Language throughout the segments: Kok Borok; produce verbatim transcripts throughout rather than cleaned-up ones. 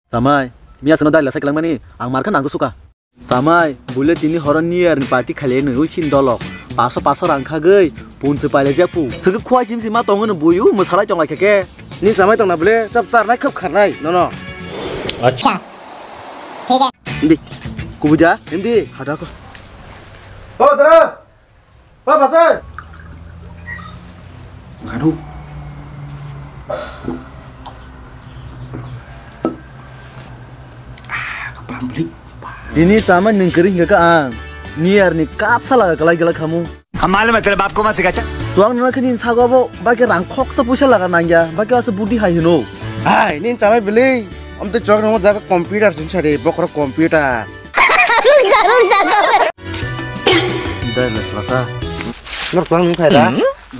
Samai, miya sino dali lasa kelangmani, ang markha nangjo suka. Samai, bule tini horo New Year ni party khaile nwi uisin dolok. Paso paso rang khagwi, punse paile japu. Sege khwai sim sima tongo no buyu, mwsalai tong lai khe. Ni samai tong na bule, chap char nai khap khar nai, no no. Acha. Thik hai. Hindi, kubuja, hindi, hada ko. Oh, dara. Ba, ba, sir. Aduh. Ah, kepala beli. Ini tama nengkering ke ang. Niar ni kap salah kelai kelai kamu. Hamalim tere bab ko masih kaca. Tuang nana kini sago bo, bagi rang khok sa puisa laga nangya, bagi asa budi hai hino. Hai, ini tama beli. Om tu tuang nana jaga computer sun sari, bokro computer. Dai le selasa. Nor tuang nung phai da?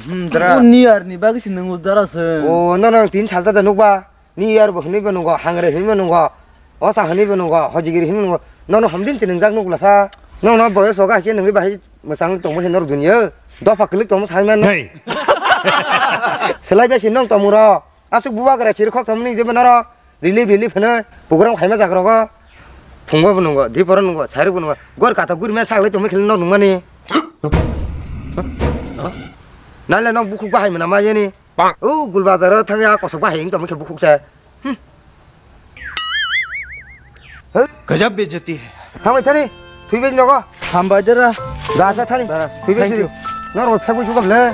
Hmm, dara. Oh, ni yar ni bagwi si nung dara se. Oh, no, no, tin salta da nukba. Ni yar bo hwnwi bo nungo, hangre hwnwi bo nungo. Osa hwnwi bo nungo, hojigiri hwnwi nungo. No, no, hamdin si nung jak nuk lasa. No, no, boyo soga ke nungwi bahai masang tongmo se nor dunya. Dopha klik tongmo sai man. Hey. Selai besi nong tomuro. Asuk bubagra chiri khok tongmani jebo noro. Relief, relief hino, program khaima jaga rogo. Phungbo bo nungo, diporo nungo, sairok bo nungo. Gor kata guri me saglai tongma khili no nungmani. Nale no bukhuk bahai mona ma yani. O gul bazar o thangya kosok bahai wng tongma khe bukhuk sa. Hmm. Gajab bejati hai. Thamai thani, thui bai nogo. Hambai dera. Da sa thani, thui bai siri. Nor phek bai sukam le.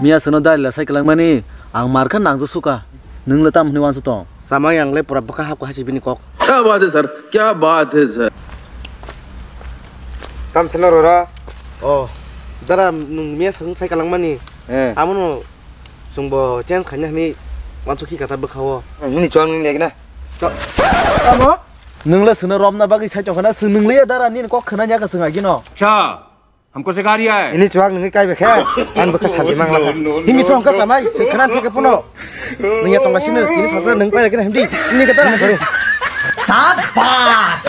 Miya sino dali la sai kelangmani, ang markha nangjo suka. Nung le tam hwnwi wansu tong. Samai ang le pura bwkha hapkha hasi bini kok. Kya baat hai sir? Kya baat hai sir? Tam sino rora. Oh, dara nung miya sung sai kalangmani. Eh. Amono sungbo change khaina hwnwi wansu khi kata bwkha o. Nini chwng nung lek na. Tamo? Nung le sino romna bagwi sai tong khana, sung nung le dara nini kok khna nya ka sung agino. Cha. Hamko sikha riya hai. Ini chuak nungwi kai bekhe. An bekhe sadi mangla. Himi thong ka samai, se khana theke puno. Nungya tongla sino, ini sakla nung pai kena himdi. Ini kata na kare. Sabas.